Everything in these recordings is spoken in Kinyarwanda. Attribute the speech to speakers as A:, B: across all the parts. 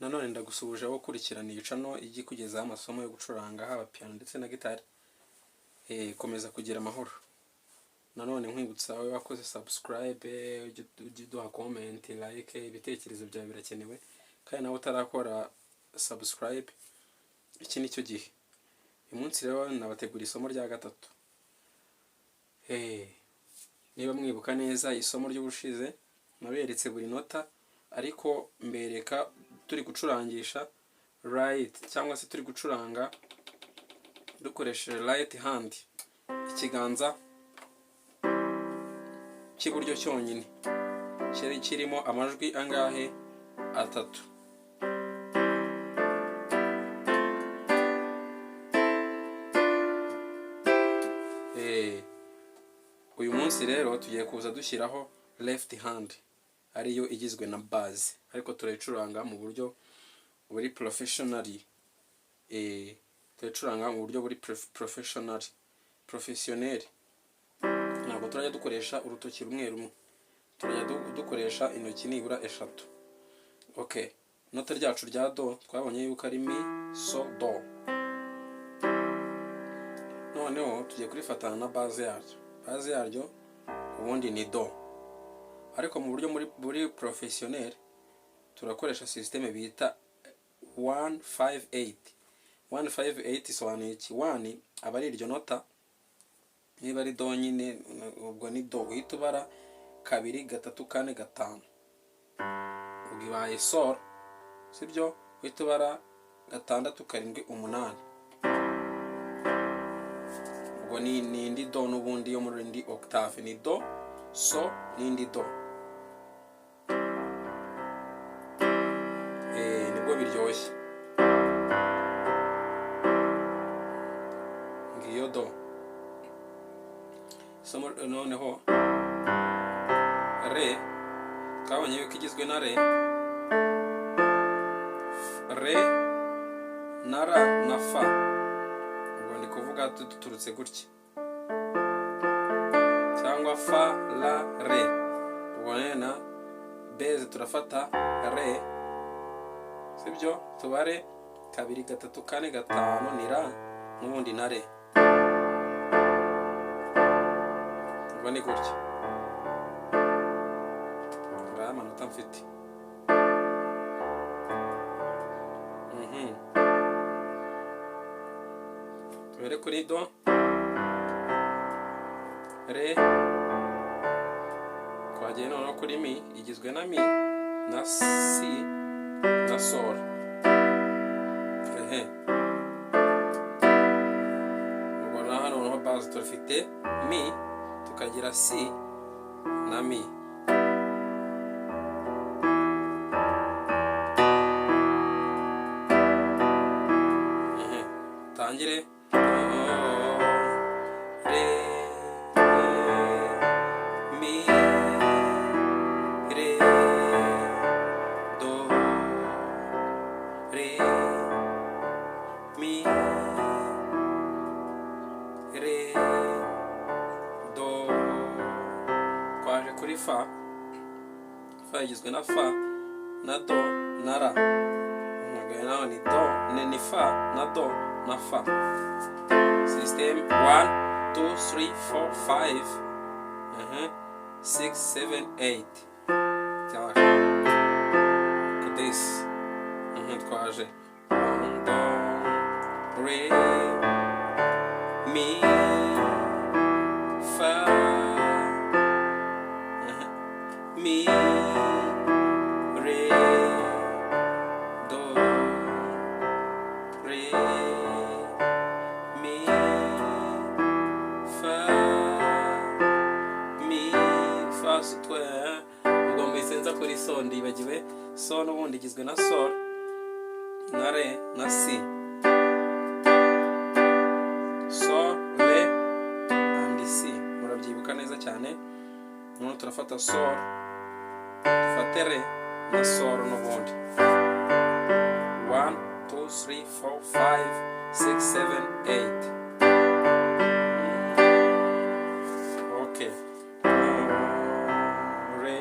A: Nanone ndagusuhuje wowe ukurikirana iyi channel ijya ikugezaho amasomo yo gucuranga haba piano ndetse na gitari. Komeza kugira amahoro. Nanone nkwibutsa wowe wakoze subscribe, ujye uduha comment, like, ibitekerezo byawe birakenewe. Kandi nawe utarakora subscribe, iki ni cyo gihe. Uyu munsi rero nabategura isomo rya gatatu. Niba mwibuka neza isomo ry'ubushize naberetse buri nota, ariko mbereka turi gucurangisha right cyangwa se turi gucuranga dukoresheje right hand, ikiganza cy'iburyo cyonyine cyari kirimo amajwi angahe? Atatu. Uyu munsi rero tugiye kuza dushyiraho left hand, ariyo igizwe na bass, ariko turayicuranga mu buryo buri professionally. Turayicuranga mu buryo buri professionally, professionnel. Ntabwo turajya dukoresha urutoki rumwe rumwe, turajya dukoresha intoki nibura eshatu. Okay, inota ryacu rya do twabonye yuko ari mi, so, do. Noneho tugiye kurifatana na base yaryo. Base yaryo ubundi ni do, ariko mu buryo buri professionnel turakoresha système bita 158. 158 isobanuye iki? 1 aba ari iryo nota, niba ari do nyine ubwo ni do, uhita ubara 2, 3, 4, 5, ubwo ibaye sol, sibyo? Uhita ubara 6, 7, 8, ubwo ni indi do n'ubundi yo muri indi octave, ni do, so n'indi do. Nibwo biryoshye. Ngiyo do. Somo noneho re twabonye yuko igizwe na re, re na ra na fa. Ubwo ndi kuvuga duturutse gutya, cyangwa fa, la, re. Ubwo na beze turafata re, sibyo? Tubare 2, 3, 4, 5 ni ra n'ubundi na re. Ubwo ni gutya. Ngaya amanota mfite. Tubere kuri do, re, twagiye noneho kuri mi, igizwe na mi na si na sol. Ubwo na hano noneho base turafite mi, tukagira si na mi. Tangire do, re, mi, re, do, re, mi, re, do. Twaje kuri fa. Fa igizwe na fa na do na ra. Naho ni do, ni fa na do na fa. System 1, 2, 3, 4, 5, 6, 7, 8. This. Twaje do, re, mi, fa, mi, re, do, re, mi, fa, mi, fa, sitwe. Ubwo mbese nza kuri so, ndibagiwe so n'ubundi igizwe na sol na re na si. So, re and si. Murabyibuka neza cyane. Noneho turafata sol, dufate re na sol n'ubundi. 1, 2, 3, 4, 5, 6, 7, 8. Okay. Re,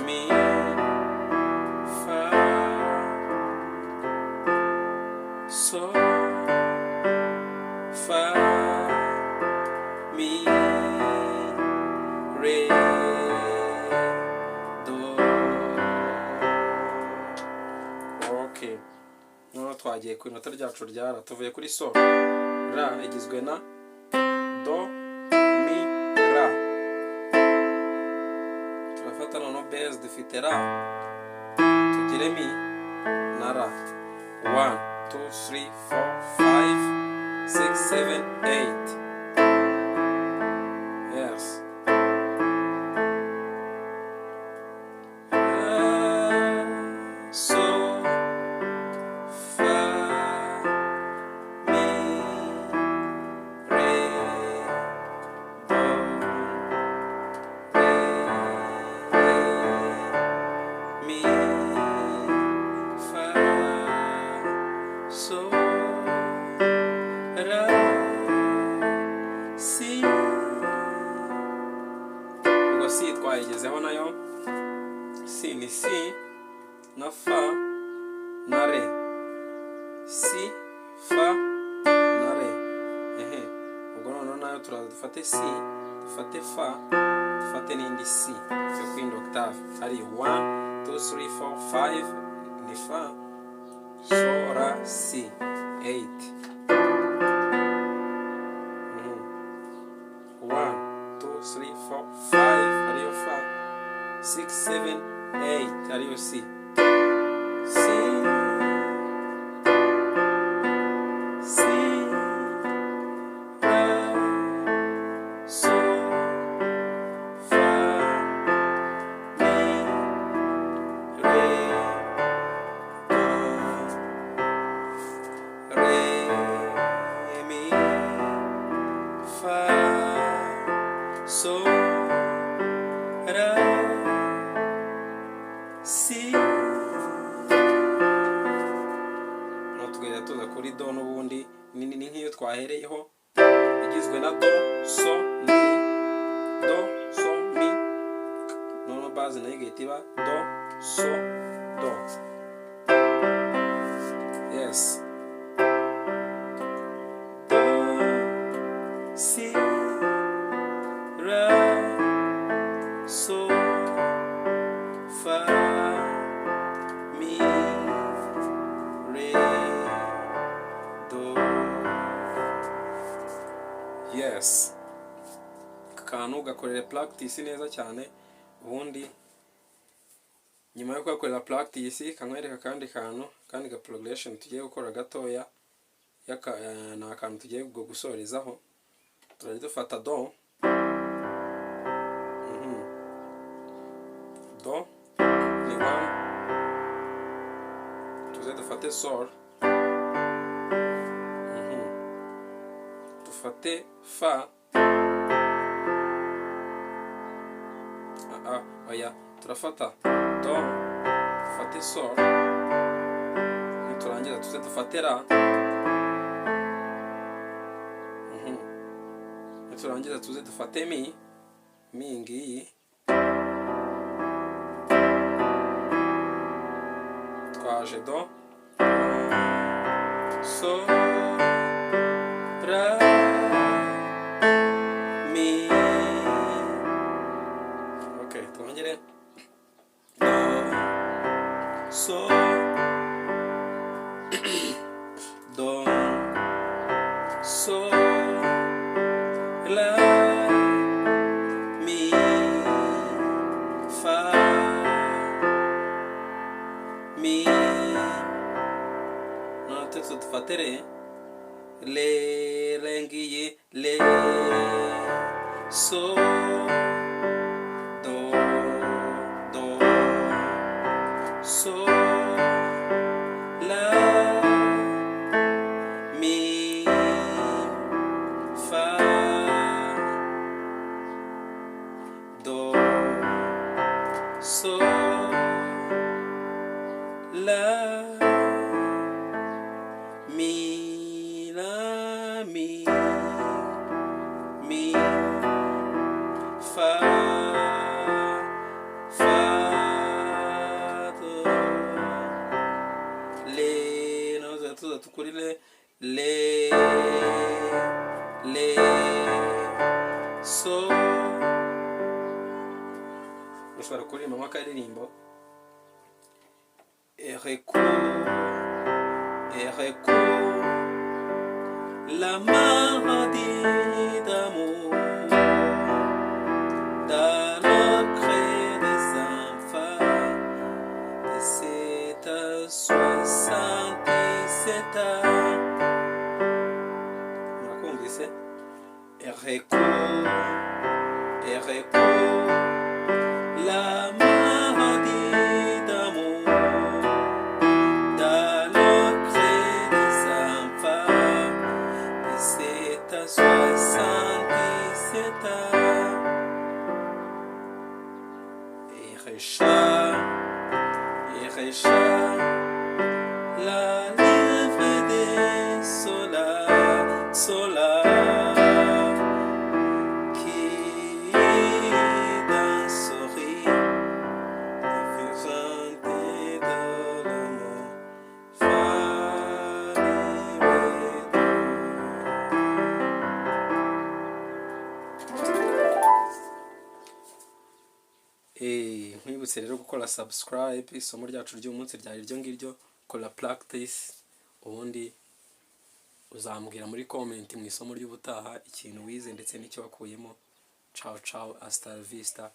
A: mi, fa, Twagiye ku inota ryacu rya la, tuvuye kuri sol. La igizwe na do, mi, la. Turafata noneho base, dufite la, tugire mi na la. 1 2 3 4 5 6 7 8. Yes. La, sol, fa, mi, re, do, re, re, mi, fa, sol, ra, si. Ubwo si twayigezeho nayo. Si ni si na fa na re, si, fa na re. Ehe, ubwo noneho nayo turaza dufate si, dufate fa, dufate n'indi si yo ku yindi octave, ari 1 2 3 4 5, ni fa, so, ra, si, 8. 1 2 3 4 5 ariyo fa, 6 7 8 ariyo si. Si, si, la, sol, fa, mi, re, do, re, mi, fa, sol, ra, si. Noneho tugahita tuza kuri do n'ubundi ni nk'iyo twahereyeho, igizwe na do, so, mi, do, so, mi. Noneho base nayo igahita iba do, so, do. Yes. Do, si, ra, so, fa, mi, re, do. Yes. Aka kantu gakorere practice neza cyane. Ubundi nyuma yo kugakorera practice, kankwereka akandi kantu, kandi ga progression tugiye gukora gatoya. Ni akantu tugiye gusorezaho. Turajya dufata do. Do ni 1, tuze dufate sol, dufate fa. Oya, turafata do, dufate sol, niturangiza tuze dufate la. Niturangiza tuze dufate mi. Mi ngiyi twaje do, sol, ra, mi. Okay, twongere do, sol, do, sol, la, mi, fa, mi. Noneho tuze dufate re, le, re ngiyi, le, so, do, do, sol, la, mi, fa, do, sol, la, mi, la, mi, mi, fa, fa, do, le. Noneho tuza tukuri le, le, le, so. Ushobora kuririmba akaririmbo. Ereku, Et recourt la maladie d'amour dans le cri des enfants de 7 à 77 ans. Murakumvise? Et recourt, et recourt la maladie d'amour dans le cri des enfants de 7 à 77 ans. Et Richard, la livre des sola, sola, qui d'un sourire faisant de l'amour, fa, mi, ré, do. Nkwibutse rero gukora subscribe. Isomo ryacu ry'uyu munsi ryari iryo ngiryo. Kora practice, ubundi uzambwira muri comment mu isomo ry'ubutaha ikintu wize ndetse n'icyo wakuyemo. Ciao ciao, hasta la vista.